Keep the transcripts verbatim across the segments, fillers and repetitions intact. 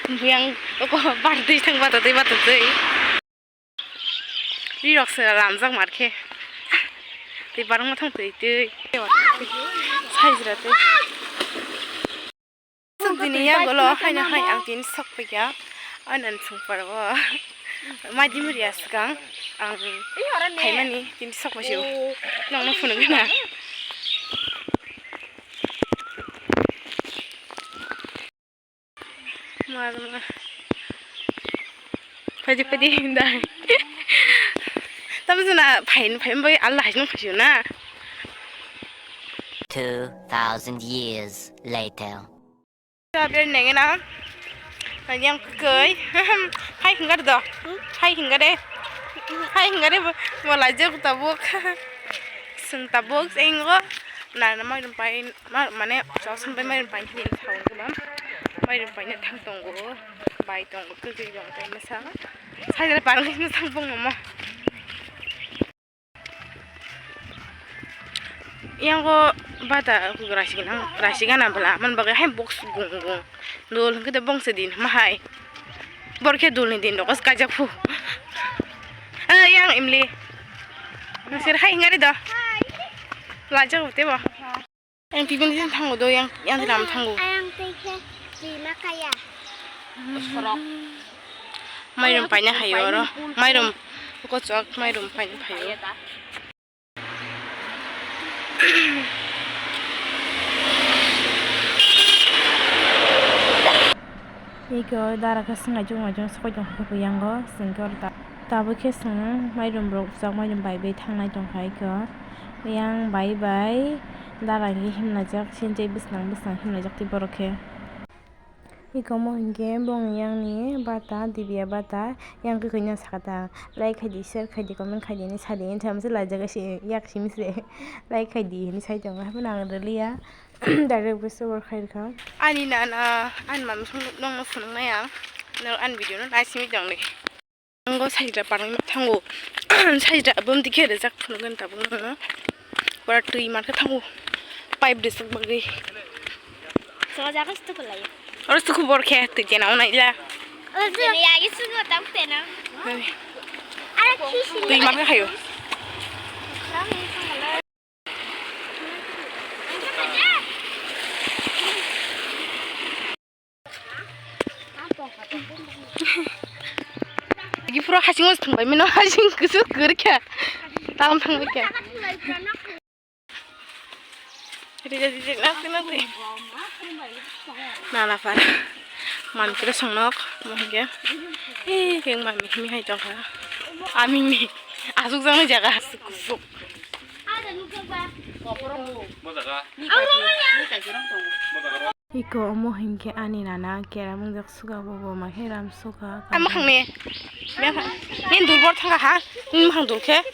Buyang oko bardi thang bata tei bata tei. Rirok se ranjak mar khe. Tei barang ma thang tei tei. Saijra tei. Suk dini ya golo haino hai ang tini sok paikha. Anan sung paro. Mai di muriya swkang ang phaimani tini sok paisio. Nongno phunuk na. Mar mar. Phaidi phaidi hindai. Tamo jona phain phain bai Allah hai nung phasio na. Two thousand years later. Ber nengena. Yang kai. Hai hingar do. Hai hingar de. Hai hingar de. Mo lajak tabuk. Sung tabuk senggo. Na na mai pai. Ma-, mane, chosong bai mairum paini hini thang khe ba, mairum paina thang tongo, bai tongo, kwtwi tongo, tei masa. Saidare parang khe masa bung namo. Yang o bata rasi gana, rasi gana bwla, man bagwi hai box gung gung. Dol hwnkhe de bongse din ma hai. Bor khe dol ni din rok kaijak phu. Eh, yang imli. Nang sir hai ngari do. Lajak tebo. Yang pibin din thango do, yang, yang ram thango. Ayang tei khe twi ma kaya. Mairum paina hayo oro. Mairum kochok, mairum paina hayo. Eko dara khe swngnai chuknai chuk sokoi tong khe yango, chwng khe oro ta-, tabuk khe chwng mairum rok chak mairum bai bai thangnai tong kha eko. Yang bai bai dara himlai jak, sini tei bwsnang bwsnang himlai jak tei borok khe. Eko omo hinkhe bongni yang ni bata, Divya bata, yang kwkhwino sakha ta, like khai di, share khai di, comment khai di hinwi sa di, hinwi sa masa laijak se, yak simi se, like khai di hinwi sai tongo, haphano ang rwliya, direct voice over khai rwkha. Ani nana, ani mami song nokno phunuknai ang, norok ani video no naisingwi tongdi. Ango sajra parang thango. Sajra abom dikhe rejak phunukgani tabuk nangno. Pura twi mankhe thango. Pipe rejak bagwi. Sojaga stuku lai. Oro stuku bor khe twi jena onai la. Jena yagi sugo tabuk tena. Twi mankhe khayo. Gipro hasing os thangbai mino hasing kusu kurkha. Tam thangbai kha. Rija rija nak nak. Nana para. Mankira songnok mohge. Eh, keng mami mi hai tongkha. Ami mi asuk jang jaga. Kusuk. Iko omo hinkhe ani nana kera mungjak suka bobo ma heram suka. Ama khangni. Nini dulbor thangkha ha. Nini makhang dul khe.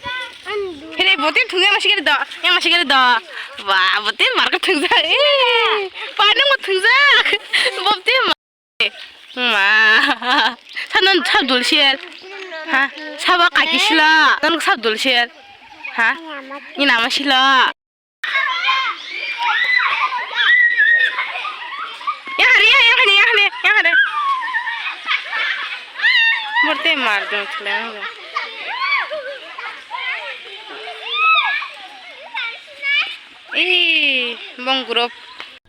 Here bote thungya masi kere do. Yang masi kere do. Ba bote marka thungja. Eh. Pa nang mo thungja. Bote ma. Ma. Sanon sab dul share. Ha. Saba kaki sila. Sanon sab dul share. Ha. Nini ama sila. Yang hari, yang hari, yang hari, yang hari. Murti mar dong chile. Ih, bong group.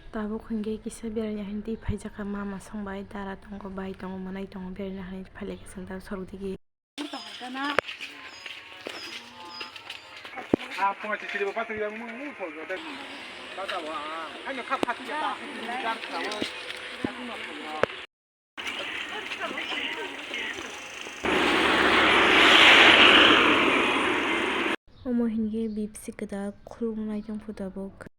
Tabuk hwnkhe kisa berai ya hinwi phaijak kha mama songbai dara tongo bai tongo mwnai tongo berai ya hinwi phailai kha chwng tabuk sorok digi. Omo hinkhe bipsi kwtal khulumnai tongkha tabuk.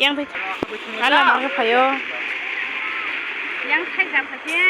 Yang bai. Ala mangkha phaio. Yang khaijak kha khe.